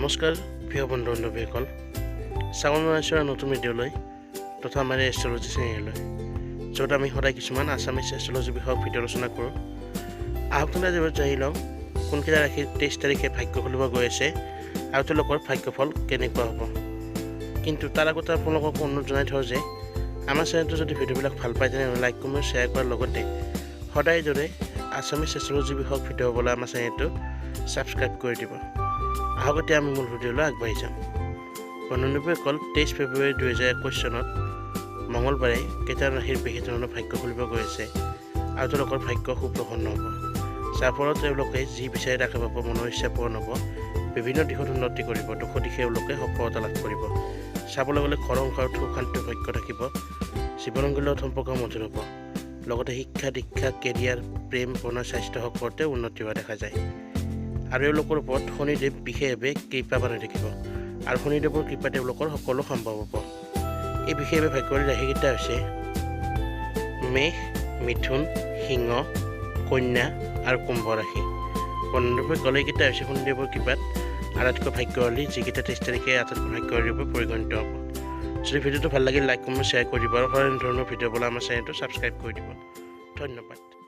নমস্কাৰ প্ৰিয় বন্ধু বান্ধৱীসকল, স্বাগতম জনাইছোঁ আৰু নতুন ভিডিঅ'লৈ তথা আমাৰ এই এষ্ট্ৰলজি চেনেললৈ, য'ত আমি সদায় কিছুমান আছামিছ এষ্ট্ৰলজি বিষয়ক ভিডিঅ' আলোচনা কৰোঁ। আহক তেন্তে আজি জানি লওঁ কোনকেইটা ৰাশিৰ 23 তাৰিখে ভাগ্য খুলিব গৈ আছে আৰু তেওঁলোকৰ ভাগ্যফল কেনেকুৱা হ'ব। কিন্তু তাৰ আগতে আপোনালোকক অনুৰোধ জনাই থওঁ যে আমাৰ চেনেলটো যদি ভিডিঅ'বিলাক ভাল পায়, তেনেহ'লে লাইক, কমেণ্ট, শ্বেয়াৰ কৰাৰ লগতে সদায় দৰে আছামিছ এষ্ট্ৰলজি বিষয়ক ভিডিঅ' পাবলৈ আমাৰ চেনেলটো ছাবস্ক্ৰাইব কৰি দিব। আহক এতিয়া আমি মূল ভিডিঅ'লৈ আগবাঢ়ি যাম। বন্ধুবান্ধৱীসকল, 23 ফেব্ৰুৱাৰী 2021 চনত মঙলবাৰে কেইটা ৰাশিৰ বিশেষ ধৰণৰ ভাগ্য খুলিব গৈ আছে আৰু তেওঁলোকৰ ভাগ্য সুপ্ৰসন্ন হ'ব, যাৰ ফলত তেওঁলোকে যি বিচাৰে তাকে পাব, মনৰ ইচ্ছা পূৰণ হ'ব, বিভিন্ন দিশত উন্নতি কৰিব, দুশ দিশে এওঁলোকে সফলতা লাভ কৰিব। চাবলৈ গ'লে ঘৰ সংসাৰত সুখ শান্তিৰ ভাগ্য থাকিব, জীৱনসংগীৰ লগত সম্পৰ্ক মধুৰ হ'ব, লগতে শিক্ষা দীক্ষা, কেৰিয়াৰ, প্ৰেম, প্ৰণয়, স্বাস্থ্য সকলোতে উন্নতি হোৱা দেখা যায়। আৰু এওঁলোকৰ ওপৰত শনিদেৱ বিশেষভাৱে কৃপাবান হৈ থাকিব আৰু শনিদেৱৰ কৃপা তেওঁলোকৰ সকলো সম্ভৱ হ'ব। এই বিশেষভাৱে ভাগ্যৱালী ৰাশিকেইটা হৈছে মেষ, মিথুন, সিংহ, কন্যা আৰু কুম্ভ ৰাশি। বন্ধুসকল, এইকেইটা হৈছে শনিদেৱৰ কৃপাত আটাইতকৈ ভাগ্যশালী, যিকেইটা 23 তাৰিখে আটাইতকৈ ভাগ্যশালী ৰূপে পৰিগণিত হ'ব। যদি ভিডিঅ'টো ভাল লাগিল, লাইক, কমেণ্ট, শ্বেয়াৰ কৰি দিব আৰু সদায় ধৰণৰ ভিডিঅ' পাবলৈ আমাৰ চেনেলটো ছাবস্ক্ৰাইব কৰি দিব। ধন্যবাদ।